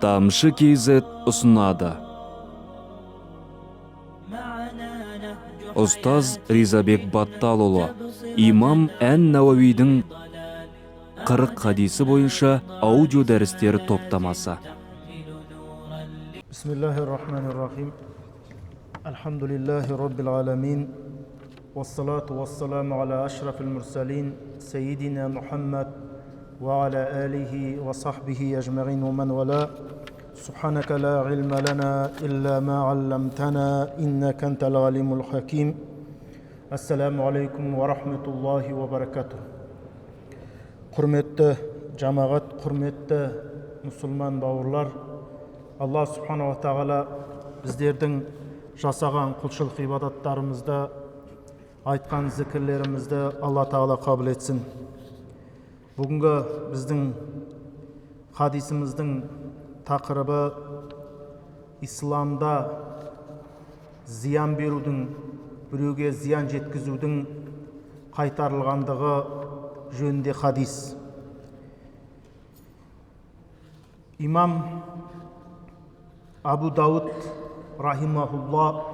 Тамшы kz ұсынады. Ұстаз Ризабек Батталұлы, имам Ән Науауидің 40 хадисі бойынша аудио дәрістер топтамасы. بسم الله الرحمن الرحيم. الحمد لله رب العالمين، والصلاة والسلام على أشرف المرسلين سيدنا محمد وعلى آله وصحبه أجمعين ومن والاه. سبحانك لا علم لنا إلا ما علمتنا إنك أنت العليم الحكيم. السلام عليكم ورحمة الله وبركاته. Құрметті жамағат, құрметті мұсылман бауырлар, Алла субханала тағала біздердің жасаған құлшылық ғибадаттарымызды, айтқан зікірлерімізді Алла тағала қабыл етсін. Бүгінгі біздің хадисіміздің тақырыбы исламда зиян берудің, біреуге зиян жеткізудің қайтарылғандығы жөнінде хадис. Имам Абу Дауд рахимахулла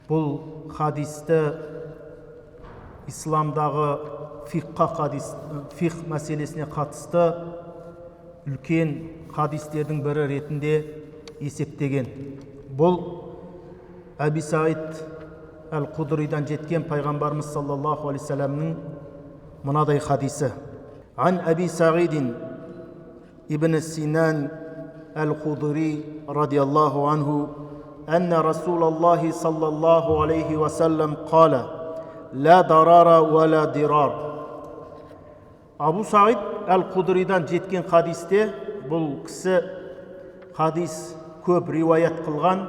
бұл хадисті исламдағы фиққа хадис, фиқ мәселесіне қатысты үлкен хадистердің бірі ретінде есептеген. Бұл Әби Саид әл-Худридан жеткен пайғамбарымыз саллаллаху алейхи уассаламның мынадай хадисі. Ан Әби Саид ибн Синан الخضري رضي الله عنه أن رسول الله صلى الله عليه وسلم قال: لا ضرر ولا ضرار. Абу Саид әл-Худридан жеткен хадисте, бұл кісі хадис көп риуаят қылған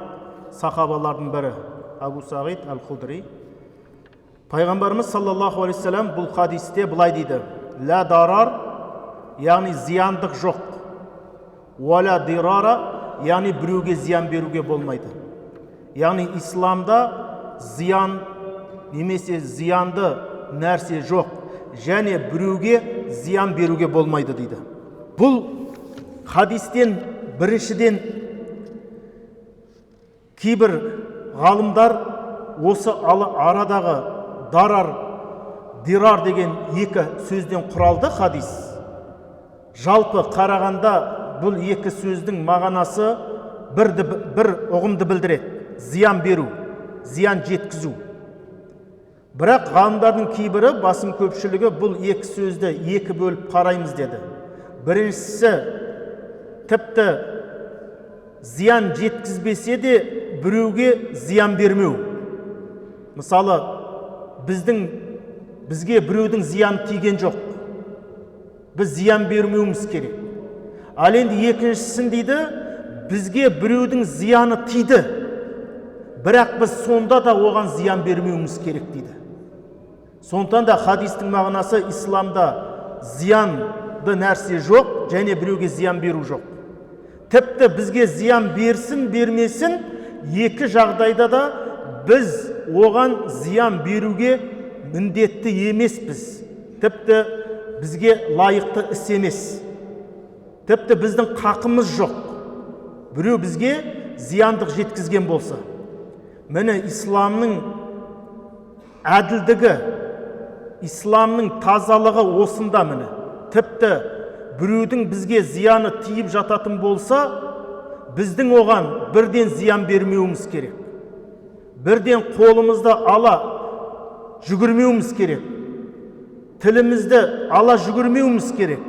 сахабалардың бірі, Абу Саид әл-Худри. Пайғамбарымыз саллаллаху алейхи уассалам бұл хадисте былай дейді: ла дарар, яғни зияндық жоқ, уала дирара, яғни біреуге зиян беруге болмайды. Яғни исламда зиян немесе зиянды нәрсе жоқ және біреуге зиян беруге болмайды дейді. Бұл хадистен біріншіден кейбір ғалымдар осы арадағы дарар, дирар деген екі сөзден құралды хадис. Жалпы қарағанда бұл екі сөздің мағынасы бір ұғымды білдіреді: зиян беру, зиян жеткізу. Бірақ ғалымдардың кейбірі, басым көпшілігі бұл екі сөзді екі бөліп қараймыз деді. Біріншісі, тіпті зиян жеткізбесе де біреуге зиян бермеу. Мысалы, бізге біреудің зияны тиген жоқ, біз зиян бермеуіміз керек. Ал енді екіншісін дейді, бізге біреудің зияны тиді, бірақ біз сонда да оған зиян бермеуіміз керек дейді. Сондықтан да хадистің мағынасы исламда зиянды нәрсе жоқ және біреуге зиян беру жоқ. Тіпті бізге зиян берсін, бермесін, екі жағдайда да біз оған зиян беруге міндетті емеспіз. Тіпті бізге лайықты іс емес. Тіпті біздің қақымыз жоқ біреу бізге зияндық жеткізген болса. Міне, исламның әділдігі, исламның тазалығы осында міне. Тіпті біреудің бізге зияны тиіп жататын болса, біздің оған бірден зиян бермеуіміз керек. Бірден қолымызды ала жүгірмеуіміз керек. Тілімізді ала жүгірмеуіміз керек.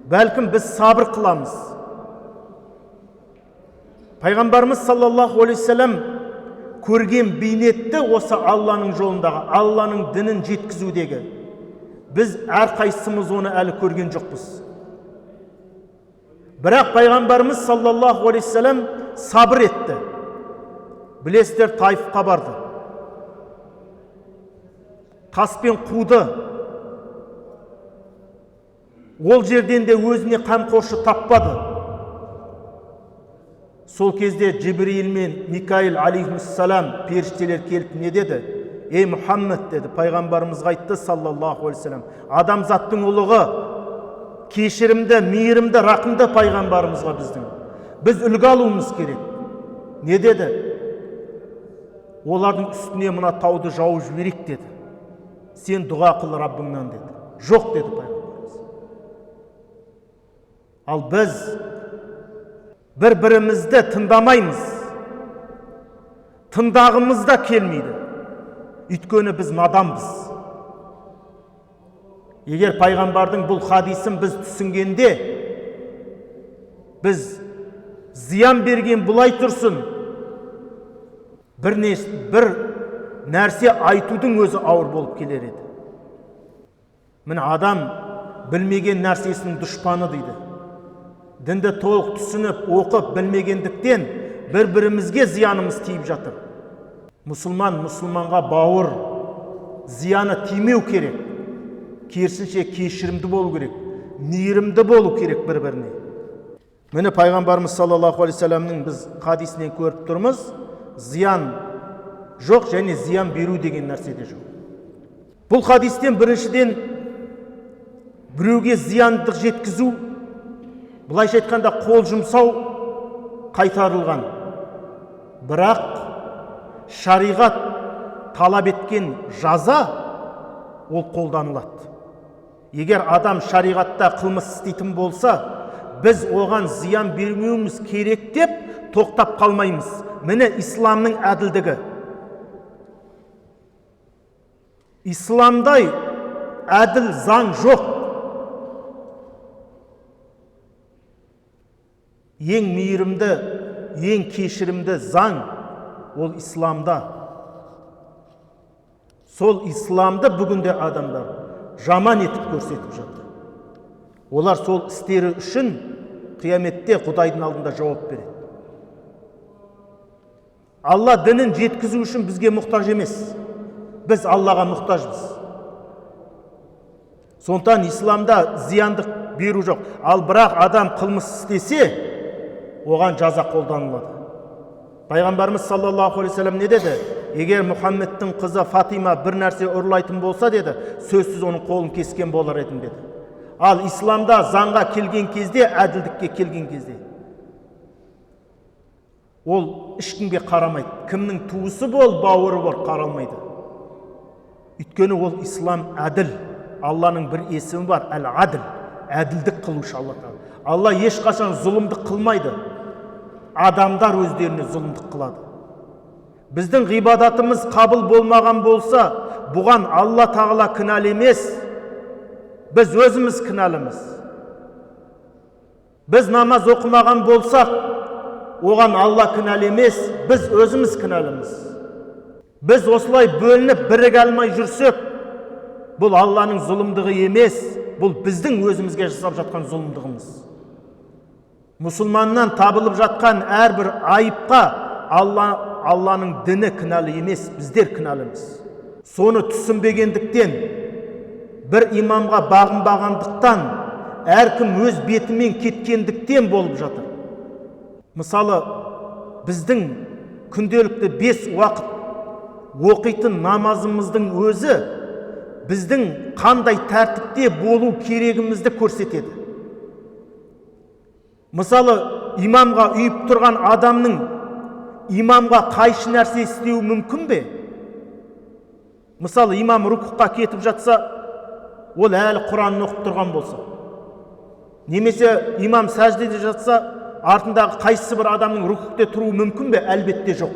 Бәлкім біз сабыр қыламыз. Пайғамбарымыз саллаллаху алейхи уассалам көрген бейнетті осы Алланың жолындағы, Алланың дінін жеткізудегі, біз әрқайсымыз оны әлі көрген жоқпыз. Бірақ пайғамбарымыз саллаллаху алейхи уассалам сабыр етті. Білесіздер, Таифқа барды, таспен қуды. Ол жерден де өзіне қамқоршы таппады. Сол кезде Жибриил мен Микаил алейхиссалам періштелер келіп не деді? Ей Мұхаммед, деді, пайғамбарымызға айтты саллаллаху алейхи уассалам, адамзаттың ұлығы, Кешірімді, мейірімді, рақымды пайғамбарымызға біз үлгі алуымыз керек. Не деді? Олардың үстіне мына тауды жауып жіберейік деді. Сен дұға қыл Раббыңнан деді. Жоқ деді пайғамбарымыз. Ал біз бір-бірімізді тыңдамаймыз. Тыңдағымыз да келмейді. Өйткені біз наданбыз. Егер пайғамбардың бұл хадисін біз түсінгенде, біз зиян берген бұлай тұрсын, бір нәрсе айтудың өзі ауыр болып келер еді. Міне, адам білмеген нәрсесінің дұшпаны дейді. Дінді толық түсініп, оқып, білмегендіктен бір-бірімізге зиянымыз тиіп жатыр. Мұсылман мұсылманға бауыр, зияны тимеу керек. Керісінше кешірімді болу керек, мейірімді болу керек бір-біріне. Міне, пайғамбарымыз саллаллаху алейхи уассаламның біз хадисінен көріп тұрмыз, зиян жоқ және зиян беру деген нәрсе де жоқ. Бұл хадистен біріншіден біреуге зияндық жеткізу, былайша айтқанда қол жұмсау қайтарылған. Бірақ шариғат талап еткен жаза ол қолданылады. Егер адам шариғатта қылмыс істейтін болса, біз оған зиян бермеуіміз керек деп тоқтап қалмаймыз. Міне, исламның әділдігі. Исламдай әділ заң жоқ. Ең мейірімді, ең кешірімді заң ол исламда. Сол исламды бүгінде адамдар жаман етіп көрсетіп жатыр. Олар сол істері үшін қияметте Құдайдың алдында жауап береді. Алла дінін жеткізу үшін бізге мұқтаж емес. Біз Аллаға мұқтажбыз. Сондықтан исламда зияндық беру жоқ. Ал бірақ адам қылмыс істесе, оған жаза қолданылады. Пайғамбарымыз саллаллаху алейхи уассалам не деді? Егер Мұхаммедтің қызы Фатима бір нәрсе ұрлайтын болса, деді, сөзсіз оның қолын кескен болар едім деді. Ал исламда заңға келген кезде, әділдікке келген кезде, ол ешкімге қарамайды. Кімнің туысы бол, бауыры бол, қаралмайды. Өйткені ол ислам әділ. Алланың бір есімі бар, әл-әділ, әділдік қылушы Алла тағала. Алла ешқашан зұлымдық қылмайды. Адамдар өздеріне зұлымдық қылады. Біздің ғибадатымыз қабыл болмаған болса, бұған Алла тағала кінәлі емес, біз өзіміз кінәліміз. Біз намаз оқымаған болсақ, оған Алла кінәлі емес, біз өзіміз кінәліміз. Біз осылай бөлініп біріге алмай жүрсек, бұл Алланың зұлымдығы емес, бұл біздің өзімізге жасап жатқан зұлымдығымыз. Мұсылманнан табылып жатқан әрбір айыпқа Алланың діні кінәлі емес, біздер кінәліміз. Соны түсінбегендіктен, бір имамға бағынбағандықтан, әркім өз бетімен кеткендіктен болып жатыр. Мысалы, біздің күнделікті 5 уақыт оқитын намазымыздың өзі біздің қандай тәртіпте болу керегімізді көрсетеді. Мысалы, имамға үйіп тұрған адамның имамға қайшы нәрсе істеуі мүмкін бе? Мысалы, имам рукуққа кетіп жатса, ол әлі Құранын оқып тұрған болса, немесе имам сәждеде жатса, артындағы қайсы бір адамның рукуқте тұруы мүмкін бе? Әлбетте жоқ.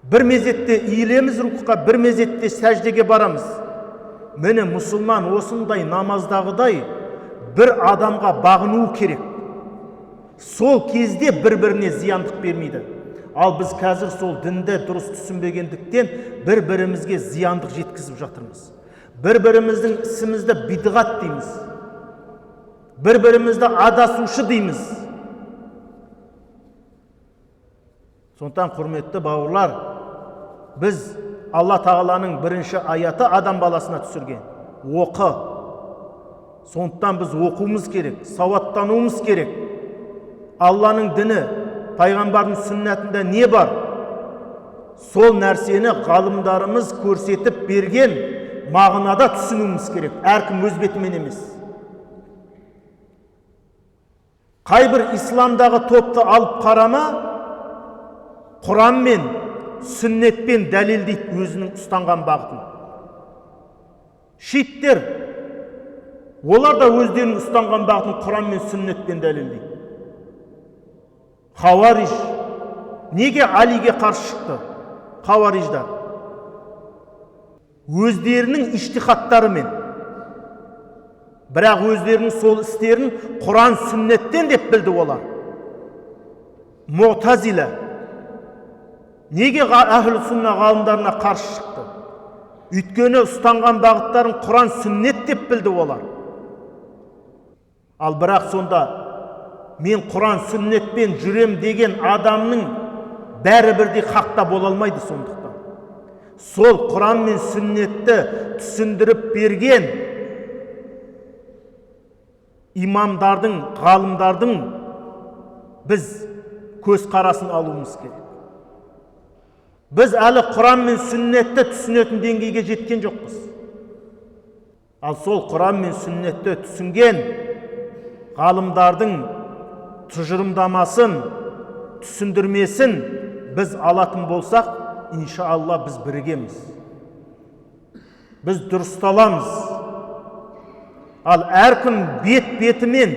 Бір мезетте иілеміз рукуққа, бір мезетте сәждеге барамыз. Міне, мұсылман осындай намаздағыдай бір адамға бағыну керек. Сол кезде бір-біріне зияндық бермейді. Ал біз қазір сол дінді дұрыс түсінбегендіктен бір-бірімізге зияндық жеткізіп жатырмыз. Бір-біріміздің ісімізді бидғат дейміз. Бір-бірімізді адасушы дейміз. Сондықтан, құрметті бауырлар, біз Алла Тағаланың бірінші аяты адам баласына түсірген. Оқы. Сондықтан біз оқуымыз керек, сауаттануымыз керек. Алланың діні, пайғамбардың сүннәтінде не бар? Сол нәрсені ғалымдарымыз көрсетіп берген мағынада түсінуіміз керек. Әркім өз бетімен емес. Қайбір исламдағы топты алып қарама, Құранмен, сүннетпен дәлелдейді өзінің ұстанған бағытын. Шииттер, олар да өздерінің ұстанған бағытын Құран мен сүннетпен дәлелдейді. Хауариж неге Алиге қарсы шықты? Хауариждар өздерінің ижтихаттарымен, бірақ өздерінің сол істерін Құран сүннеттен деп білді олар. Муътазила неге әхлі сүнна ғалымдарына қарсы шықты? Өйткені ұстанған бағыттарын Құран сүннет деп білді олар. Ал бірақ сонда мен Құран сүннетпен жүрем деген адамның бәрі бірдей хақта бола алмайды. Сондықтан сол Құран мен сүннетті түсіндіріп берген имамдардың, ғалымдардың біз көзқарасын алуымыз керек. Біз әлі Құран мен сүннетті түсінетін деңгейге жеткен жоқпыз. Ал сол Құран мен сүннетті түсінген ғалымдардың тұжырымдамасын, түсіндірмесін біз алатын болсақ, иншалла біз бірігеміз. Біз дұрысталамыз. Ал әркім бет-бетімен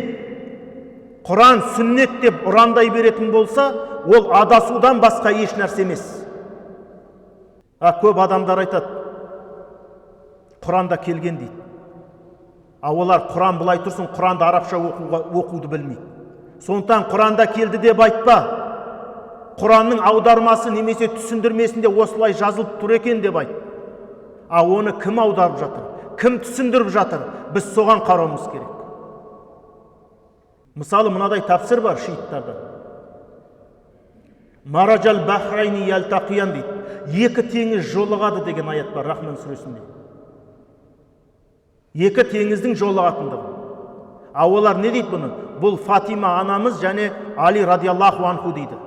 Құран, сүннет деп ұрандай беретін болса, ол адасудан басқа еш нәрсе емес. А көп адамдар айтады, Құранда келген дейді. А олар Құран былай тұрсын, Құранды арабша оқуды білмейді. Сондықтан Құранда келді деп айтпа. Құранның аудармасы немесе түсіндірмесінде осылай жазылып тұр екен деп айт. А оны кім аударып жатыр? Кім түсіндіріп жатыр? Біз соған қарауымыз керек. Мысалы, мынадай тәпсір бар шииттарда. Маражал бахрайни ялтақиян дейді. Екі теңіз жолығады деген аят бар Рахман сүресінде. Екі теңіздің жолығатындығы. А олар не дейді бұны? Бұл Фатима анамыз және Али радиаллаху анху дейді.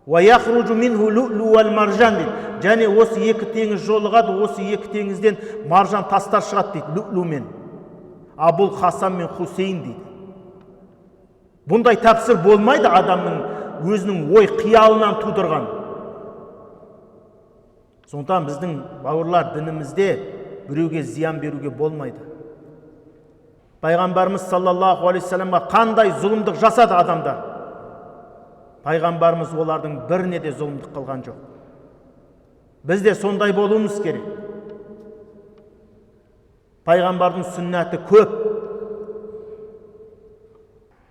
Уа яхружу минху лу'лу вал маржан дейді. Және осы екі теңіз жолығады, осы екі теңізден маржан тастар шығады дейді, лу'лумен. А бұл Хасан мен Хусейн дейді. Бұндай тәпсір болмайды адамның өзінің ой қиялынан тудырған. Сондықтан біздің бауырлар, дінімізде біреуге зиян беруге болмайды. Пайғамбарымыз саллаллаху алейхи вассаламға қандай зұлымдық жасады адамдар? Пайғамбарымыз олардың біріне де зұлымдық қылған жоқ. Біз де сондай болуымыз керек. Пайғамбардың сүннәті көп.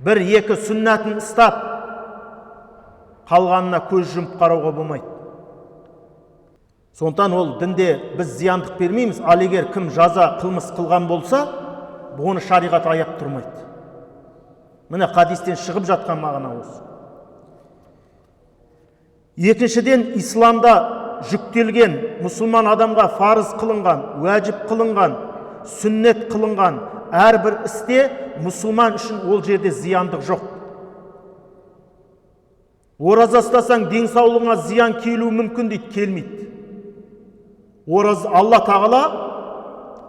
Бір екі сүннәтін ұстап, қалғанына көз жұмып қарауға болмайды. Сондықтан ол дінде біз зияндық бермейміз, ал егер кім жаза қылмыс қылған болса, оны шариғат аяп тұрмайды. Міне хадистен шығып жатқан мағына осы. Екіншіден, исламда жүктелген, мұсылман адамға фарыз қылынған, уәжіп қылынған, сүннет қылынған әрбір істе мұсылман үшін ол жерде зияндық жоқ. Ораза ұстасаң денсаулығыңа зиян келуі мүмкін дейді, келмейді. Ораза Алла Тағала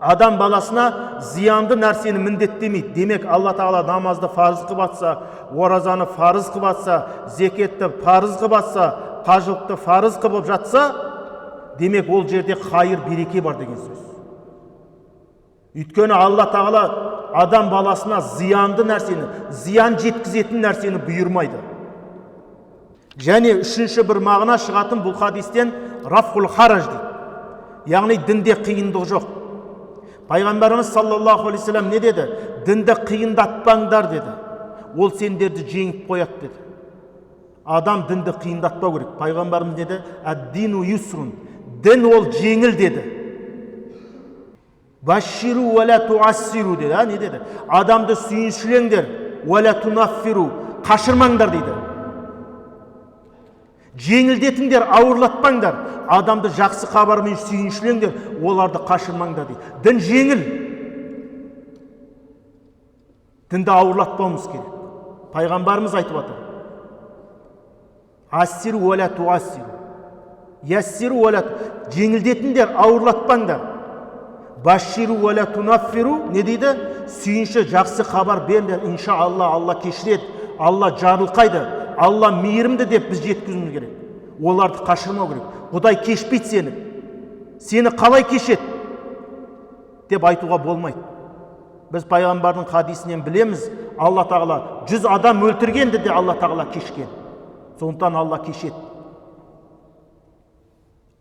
адам баласына зиянды нәрсені міндеттемейді. Демек, Алла Тағала намазды фарыз қылып атса, оразаны фарыз қылып атса, зекетті фарыз қылып атса, қажылықты фарыз қылып жатса, демек ол жерде қайыр береке бар деген сөз. Өйткені Алла Тағала адам баласына зиянды нәрсені, зиян жеткізетін нәрсені бұйырмайды. Және үшінші бір мағына шығатын бұл хадистен рафқул хараж дейді. Яғни дінде қиындық жоқ. Пайғамбарымыз саллаллаху алейхи вассалам не деді? Дінді қиындатпаңдар деді. Ол сендерді жеңіп қояды деді. Адам дінді қиындатпау керек. Пайғамбарымыз деді? Әд-дину юсрун. Дін ол жеңіл деді. Баширу уа ла туассиру деді. Не деді? Адамды сүйіншілеңдер, уа ла тунаффиру, қашырмаңдар дейді. Жеңілдетіңдер, ауырлатпаңдар. Адамды жақсы хабармен сүйіншілеңдер, оларды қашырмаңдар дейді. Дін жеңіл. Дінді ауырлатпауымыз керек. Пайғамбарымыз айтып жатыр. Ассиру уа ла туассиру. Яссиру уа ла жеңілдетіңдер, ауырлатпаңдар. Баширу уа ла тунаффиру не дейді? Сүйінші, жақсы хабар беріңдер. Иншалла, Алла кешіреді, Алла жарылқайды, Алла мейірімді деп біз жеткізуіміз керек. Оларды қашырмау керек. Құдай кешпейді сені. Сені қалай кешеді деп айтуға болмайды. Біз пайғамбардың хадисінен білеміз, Алла Тағала 100 адам өлтіргенді де Алла Тағала кешкен. Сондықтан Алла кешеді.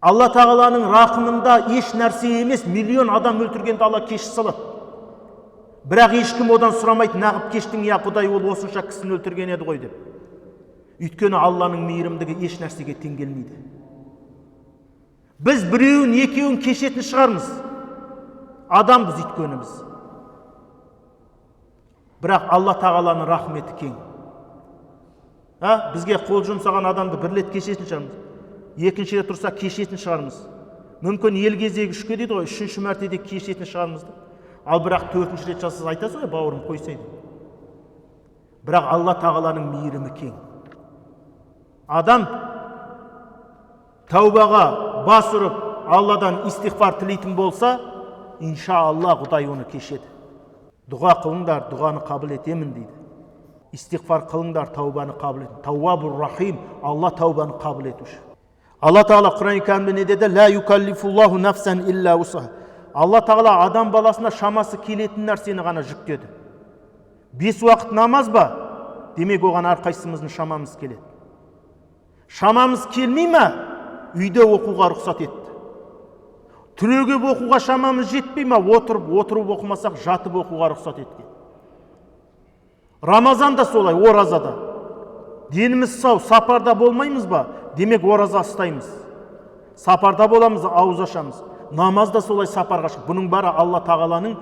Алла Тағаланың рақымында еш нәрсе емес, миллион адам өлтіргенді Алла кешіп салады. Бірақ ешкім одан сұрамайды, нағып кештің, я Құдай, ол осынша кісіні өлтірген еді ғой деп. Өйткені Алланың мейірімдігі еш нәрсеге тең келмейді. Біз біреуін, екеуін кешетін шығармыз. Адамбыз өйткені біз. Бірақ Алла Тағаланың рахметі кең. Бізге қол жұмсаған адамды бір рет кешетін шығармыз. Екінші рет тұрса кешетін шығармыз. Мүмкін ел кезегі үшке дейді ғой, үшінші мәртеде кешетін шығармыз. Ал бірақ төртінші рет жасаса айтасың ғой, бауырым қойсай деп. Бірақ Алла Тағаланың мейірімі кең. Адам тәубаға бас ұрып, Алладан истиғфар тілейтін болса, иншалла Құдай оны кешеді. Дұға қылыңдар, дұғаны қабыл етемін дейді. Истиғфар қылыңдар, тәубаны қабыл етемін. Тауабур рахим, Алла тәубаны қабыл етуші. Алла Тағала Құран кәрімде не деді? Ла юкаллифуллаху нафсан илля усаха. Алла Тағала адам баласына шамасы келетін нәрсені ғана жүктеді. 5 уақыт намаз ба? Демек оған әрқайсымыздың шамамыз келеді. Шамамыз келмей ме? Үйде оқуға рұқсат етті. Түрегеп оқуға шамамыз жетпей ме? Отырып, отырып оқымасақ, жатып оқуға рұқсат еткен. Рамазан да солай, оразада. Деніміз сау, сапарда болмаймыз ба? Демек ораза ұстаймыз. Сапарда боламыз, ауыз ашамыз. Намаз да солай, сапарға шығып. Бұның бәрі Алла Тағаланың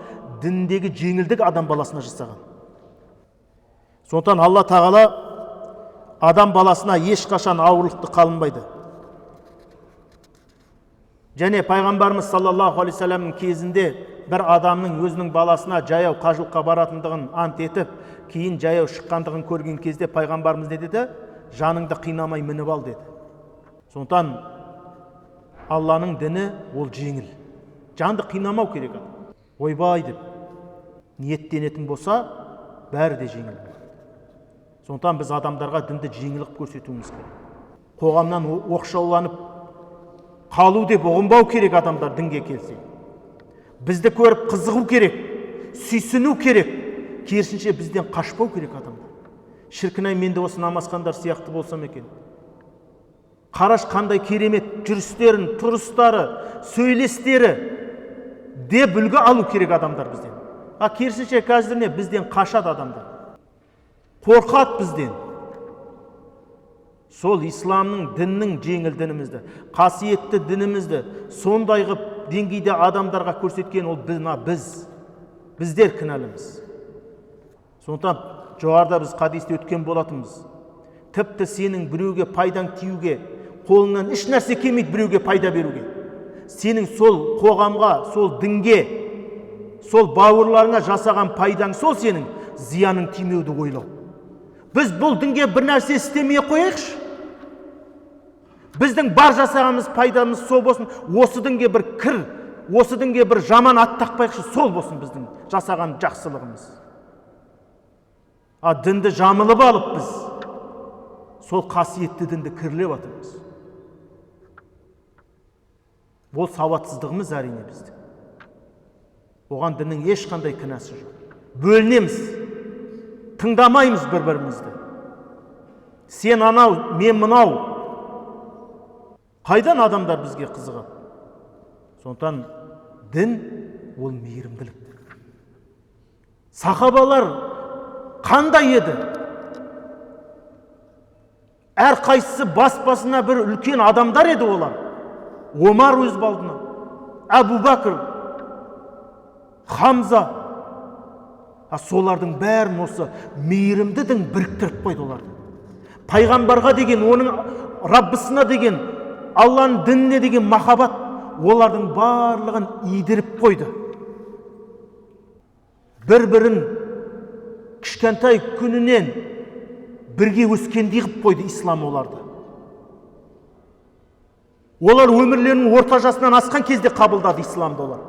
діндегі жеңілдік адам баласына жасаған. Сондықтан Алла Тағала адам баласына ешқашан ауырлықты қалынбайды. Және пайғамбарымыз саллаллаху алейхи уассаламның кезінде бір адамның өзінің баласына жаяу қажылыққа баратындығын ант етіп, кейін жаяу шыққандығын көрген кезде пайғамбарымыз не деді? Жаныңды қинамай мініп ал деді. Сондықтан Алланың діні ол жеңіл. Жанды қинамау керек адам. Ойбай деп ниеттенетін болса, бәрі де жеңіл болады. Сондықтан біз адамдарға дінді жеңіл қылып көрсетуіміз керек. Қоғамнан оқшауланып қалу деп ұғынбау керек адамдар дінге келсе. Бізді көріп қызығу керек, сүйсіну керек. Керісінше бізден қашпау керек адамдар. Шіркін ай, мен де осы намазхандар сияқты болсам екен. Қараш қандай керемет жүрістерін, тұрыстары, сөйлестері деп үлгі алу керек адамдар бізден. А керісінше қазір не, бізден қашады адамдар. Қорқады бізден. Сол исламның, діннің жеңіл дінімізді, қасиетті дінімізді сондай қып деңгейде адамдарға көрсеткен ол біз, біздер кінәліміз. Сондықтан жоғарыда біз хадисте өткен болатынбыз. Тіпті сенің біреуге пайдаң тиюге, қолыңнан еш нәрсе келмейді біреуге пайда беруге. Сенің сол қоғамға, сол дінге, сол бауырларыңа жасаған пайдаң сол сенің зияның тимеуді ойлау. Біз бұл дінге бір нәрсе істемей қояйықшы. Біздің бар жасағанымыз пайдамыз сол болсын, осы дінге бір кір, осы дінге бір жаман ат тақпайықшы, сол болсын біздің жасаған жақсылығымыз. А дінді жамылып алып біз сол қасиетті дінді кірлеп жатырмыз. Ол сауатсыздығымыз әрине біздің. Оған діннің ешқандай кінәсі жоқ. Бөлінеміз, тыңдамаймыз бір-бірімізді. Сен анау, мен мынау. Қайдан адамдар бізге қызығады? Сондықтан дін ол мейірімділік. Сахабалар қандай еді? Әрқайсысы бас-басына бір үлкен адамдар еді олар. Омар өз балдына, Әбу Бәкір, Хамза. А солардың бәрін осы мейірімді дін біріктіріп қойды оларды. Пайғамбарға деген, оның Раббысына деген, Алланың дініне деген махаббат олардың барлығын идіріп қойды. Бір-бірін кішкентай күнінен бірге өскендей қылып қойды ислам оларды. Олар өмірлерінің орта жасынан асқан кезде қабылдады исламды олар.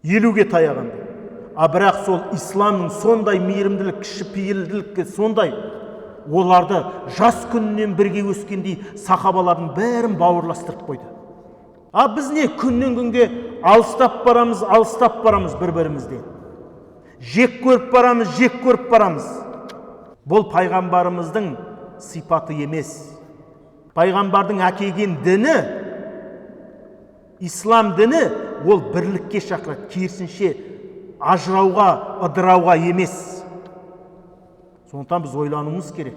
50-ге таяғанда. А бірақ сол исламның сондай мейірімділік, кішіпейілділік сондай, оларды жас күнінен бірге өскендей сахабалардың бәрін бауырластырып қойды. А біз не, күннен күнге алыстап барамыз, алыстап барамыз бір-бірімізден. Жек көріп барамыз, жек көріп барамыз. Бұл пайғамбарымыздың сипаты емес. Пайғамбардың әкелген діні, ислам діні, ол бірлікке шақырады, керісінше ажырауға, ыдырауға емес. Сондықтан біз ойлануымыз керек.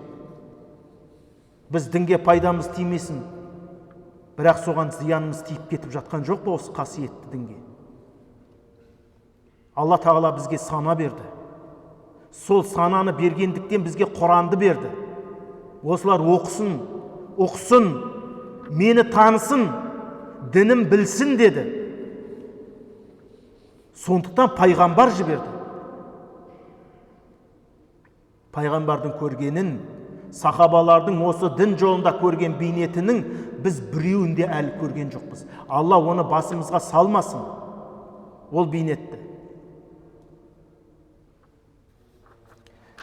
Біз дінге пайдамыз тимесін, бірақ соған зиянымыз тиіп кетіп жатқан жоқ па осы қасиетті дінге? Алла тағала бізге сана берді. Сол сананы бергендіктен бізге Құранды берді. Осылар оқысын, ұқсын, мені танысын, дінім білсін деді. Сондықтан пайғамбар жіберді. Пайғамбардың көргенін, сахабалардың осы дін жолында көрген бейнетінің біз біреуін де әлі көрген жоқпыз. Алла оны басымызға салмасын, ол бейнетті.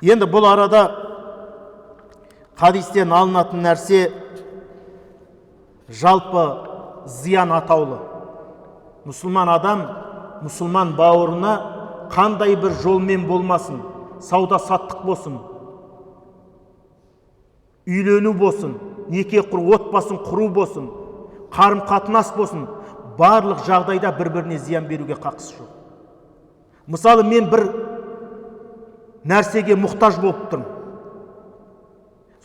Енді бұл арада хадистен алынатын нәрсе жалпы зиян атаулы. Мұсылман адам мұсылман бауырына қандай бір жолмен болмасын, сауда саттық болсын, үйлену болсын, неке құру, отбасын құру болсын, қарым қатынас болсын, барлық жағдайда бір-біріне зиян беруге қақысы жоқ. Мысалы, мен бір нәрсеге мұқтаж болып тұрмын.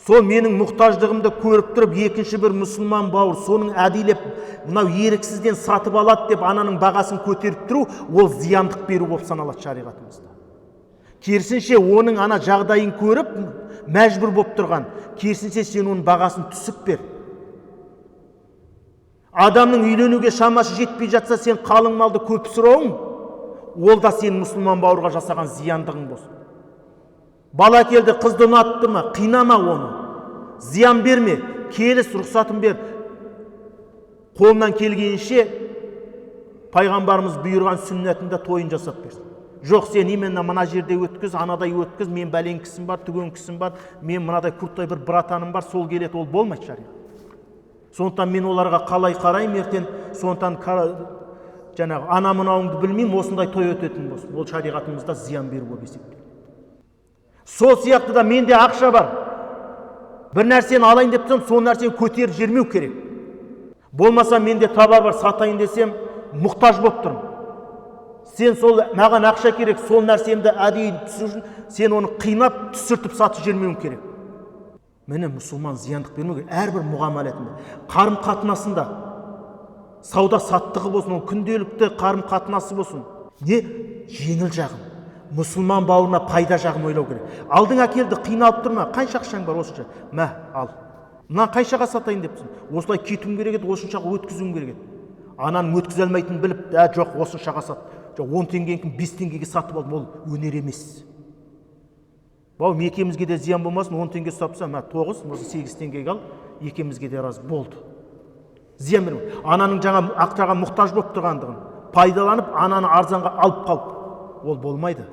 Сол менің мұқтаждығымды көріп тұрып, екінші бір мұсылман бауыр соның әдейлеп мынау еріксізден сатып алады деп ананың бағасын көтеріп тұру, ол зияндық беру болып саналады шариғатымызда. Керісінше оның ана жағдайын көріп мәжбүр болып тұрған, керісінше сен оның бағасын түсіп бер. Адамның үйленуге шамасы жетпей жатса, сен қалың малды көп сұрауың, ол да сен мұсылман бауырға жасаған зияндығың болсын. Бала келді, қызды ұнатты ма, қинама оны, зиян берме, келіс, рұқсатын бер. Қолынан келгенше пайғамбарымыз бұйырған сүннетінде тойын жасап берсін. Жоқ, сен именно мына жерде өткіз, анадай өткіз, мен бәлен кісім бар, түген кісім бар, мен мынадай крутой бір братаным бар, сол келеді, ол болмайды шариғат. Сондықтан мен оларға қалай қараймын ертең, сондықтан жаңағы ана мынауыңды білмеймін, осындай той өтетін болсын. Ол шариғатымызда зиян беру болып есептеледі. Сол сияқты да менде ақша бар, бір нәрсені алайын деп тұрсам, сол нәрсені көтеріп жібермеу керек. Болмаса менде товар бар, сатайын десем, мұқтаж болып тұрмын. Сен сол маған ақша керек, сол нәрсемді әдейі түсіру үшін сен оны қинап түсіртіп сатып жібермеуің керек. Міне, мұсылман зияндық бермеу керек әрбір мұғамалатында, қарым қатынасында, сауда саттығы болсын, ол күнделікті қарым қатынасы болсын. Не жеңіл жағын, мұсылман бауырына пайда жағын ойлау керек. Алдың әкелді, қиналып тұрма, қанша ақшаң бар осынша, мә, ал. Мына қаншаға сатайын деп тұрсың? Осылай кетуім керек еді, осыншаға өткізуім керек еді. Ананың өткізе алмайтынын біліп, ә, жоқ, осыншаға сат. Жоқ, 10 теңгенікін 5 теңгеге сатып алдым, ол өнер емес. Бауырым, екеумізге де зиян болмасын, 10 теңге ұстап тұрсам, мә, 9, болмаса 8 теңгеге ал, екеумізге де разы болды. Зиян берме. Ананың жаңа ақшаға мұқтаж болып тұрғандығын пайдаланып, ананы арзанға алып қалып, ол болмайды.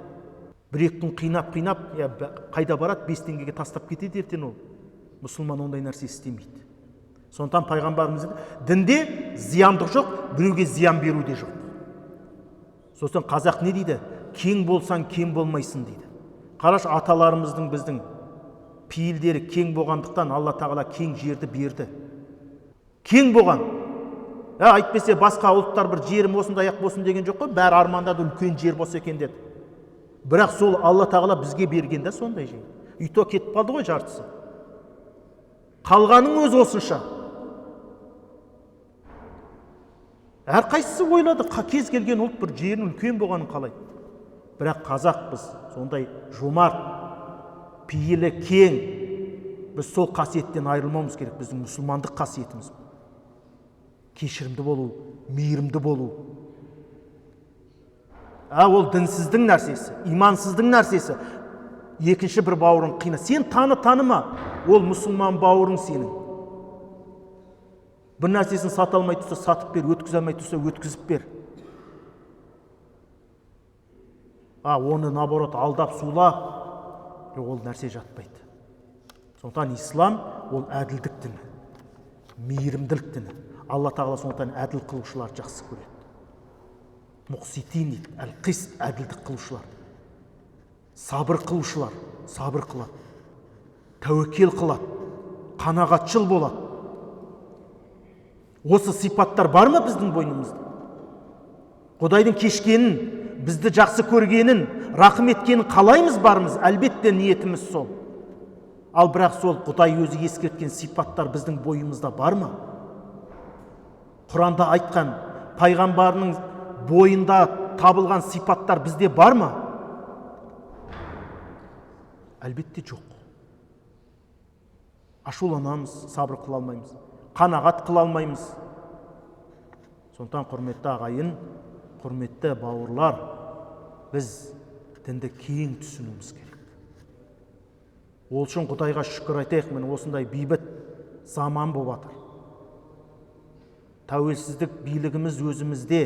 Бір екі күн қинап, я, қайда барады, 5 теңгеге тастап кетеді ертең ол. Мұсылман ондай нәрсе істемейді. Сондықтан пайғамбарымыз дінде зияндық жоқ, біреуге зиян беру де жоқ. Сосын қазақ не дейді? Кең болсаң кем болмайсың дейді. Қарашы, аталарымыздың біздің пейілдері кең болғандықтан Алла тағала кең жерді берді. Кең болған. Әйтпесе басқа ұлттар бір жерім осындай ақ болсын деген жоқ қой, бәрі армандады үлкен жер болса екен деді. Бірақ сол Алла тағала бізге берген да сондай жер. Үйто кетіп қалды ғой жартысы. Қалғанның өзі осынша. Әрқайсысы ойлады, кез келген ұлт бір жерінің үлкен болғанын қалайды. Бірақ қазақпыз, сондай жомарт, пейілі кең. Біз сол қасиеттен айырылмауымыз керек, біздің мұсылмандық қасиетіміз. Кешірімді болу, мейірімді болу. Ол дінсіздің нәрсесі, имансыздың нәрсесі. Екінші бір бауырың қина. Сен таны таныма, ол мұсылман бауырың сенің. Бір нәрсесін сата алмай тұрса, сатып бер, өткізе алмай тұрса, өткізіп бер. А оны наоборот алдап сулап, ол нәрсе жатпайды. Сондықтан ислам ол әділдік діні, мейірімділік діні. Алла тағала сондықтан әділ қылушыларды жақсы көреді. Мұқситин дейді, әл қист, әділдік қылушылар, сабыр қылушылар, сабыр қылады, тәуекел қылады, қанағатшыл болады. Осы сипаттар бар ма біздің бойымызда? Құдайдың кешкенін, бізді жақсы көргенін, рақым еткенін қалаймыз бармыз, әлбетте ниетіміз сол. Ал бірақ сол Құдай өзі ескерткен сипаттар біздің бойымызда бар ма? Құранда айтқан пайғамбарының бойында табылған сипаттар бізде бар ма? Әлбетте жоқ. Ашуланамыз, сабыр қыла алмаймыз, қанағат қыла алмаймыз. Сондықтан құрметті ағайын, құрметті бауырлар, біз дінді кең түсінуіміз керек. Ол үшін Құдайға шүкір айтайық, міне осындай бейбіт заман болып жатыр. Тәуелсіздік билігіміз өзімізде.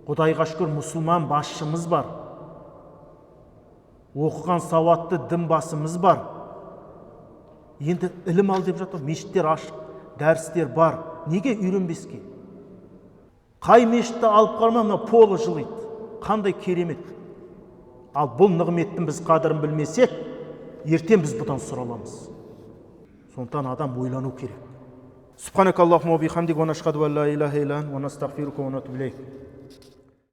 Құдайға шүкір, мұсылман басшымыз бар. Оқыған сауатты дін басымыз бар. Енді ілім ал деп жатыр, мешіттер ашық, дәрістер бар. Неге үйренбеске? Қай мешітті алып қарма, мына полы жылиды. Қандай керемет. Ал бұл нығметтің біз қадірін білмесек, ертең біз бұдан сұраламыз. Сондықтан адам ойлану керек. Субханакаллахумма ва бихамдик ва нашхаду ан ла илаха илля анта ва настагфирука ва натубу илейк.